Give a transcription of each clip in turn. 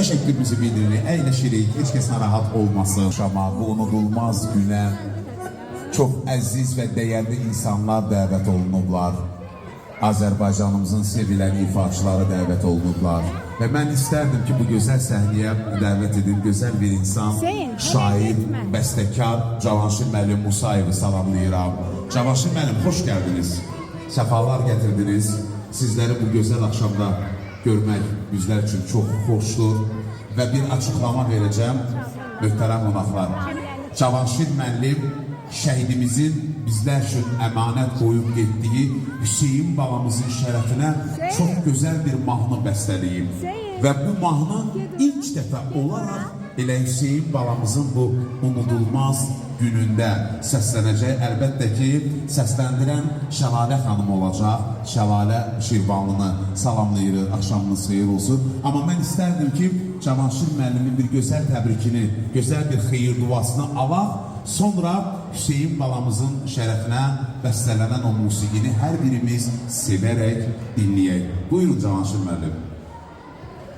Təşəkkürümüzü bildiririk. Əyləşirik. Heç kəs narahat olmasın. Şama bu unudulmaz günə çox əziz və dəyərli insanlar dəvət olunublar. Azərbaycanımızın sevilən ifaçıları dəvət olunublar. Və mən istərdim ki, bu gözəl səhnəyə dəvət edim gözəl bir insan, Hüseyn, hələ şair, getmə. bəstəkar Cavanşir müəllim Musayevi salamlayıram. Cavanşir müəllim, xoş gəldiniz. Səfalar gətirdiniz. Sizləri bu gözəl axşamda görmək bizlər üçün çox xoşdur və bir açıqlama verəcəm, möhtərəm qonaqlar. Cavanşir müəllim şəhidimizin bizlər üçün əmanət qoyub getdiyi Hüseyin babamızın şərəfinə çox gözəl bir mahnı bəstələyib. Və bu mahnı ilk dəfə olaraq elə Hüseyin balamızın bu unudulmaz günündə səslənəcək. Əlbəttə ki, səsləndirən Şəlalə xanım olacaq. Şəlalə Şirvanlını salamlayırıq, axşamınız xeyir olsun. Amma mən istərdim ki, Cavanşir müəllimin bir gözəl təbrikini, gözəl bir xeyir duasını alaq. Sonra Hüseyin balamızın şərəfinə bəstələnən o musiqini hər birimiz sevərək dinləyək. Buyurun Cavanşir müəllim.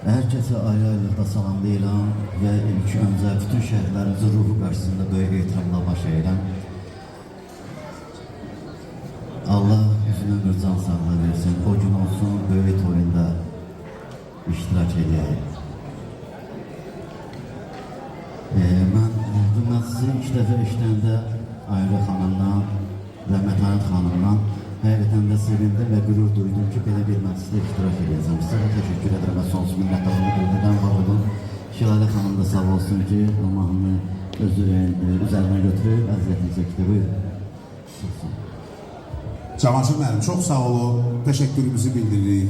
Hər kəsi ayrı-ayrılıqda salamlayıram və ilk öncə bütün şəhidlərimizin ruhu qarşısında böyük ehtiramla baş əyirəm. Allah uzun ömür, can sağlığı versin. O gün olsun böyük toyunda iştirak edəyik. Mən bu məclisi ilk dəfə eşidəndə Ayrı xanımdan və Mətanət xanımdan həqiqətən də sevindim və qürur duydum ki, belə bir məclisdə iştirak edəcəm. Sizə də təşəkkür edirəm və sonsuz minnətdarlığımı bildirirəm. Var olun. Şilalə xanım da sağ olsun ki, o mahnını özü üzərinə götürüb əziyyətini çəkdi. Buyurun. Çox sağ olun. Cavanşir müəllim, çox sağ olun. Təşəkkürümüzü bildiririk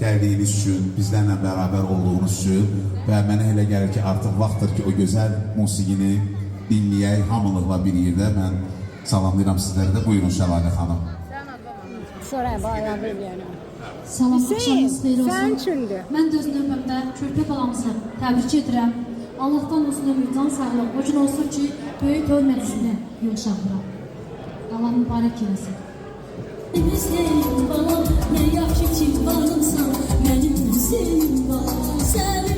gəldiyiniz üçün, bizlərlə bərabər olduğunuz üçün və mənə elə gəlir ki, artıq vaxtdır ki, o gözəl musiqini dinləyək hamılıqla bir yerdə. Mən salamlayıram sizləri də. Buyurun Şəlalə xanım. Sonra bayram eləyənə. Salam, Hüseyn, axşamınız xeyir olsun. sən üçündür. Mən də öz növbəmdə körpə balamızı təbrik edirəm. Allahdan uzun ömür, can sağlıq, o gün olsun ki, böyük toy məclisinə yığışaq bura. Allah mübarək eləsin. Hüseyin balam, nə yaxşı ki varımsan, mənim Hüseyin balam. Sən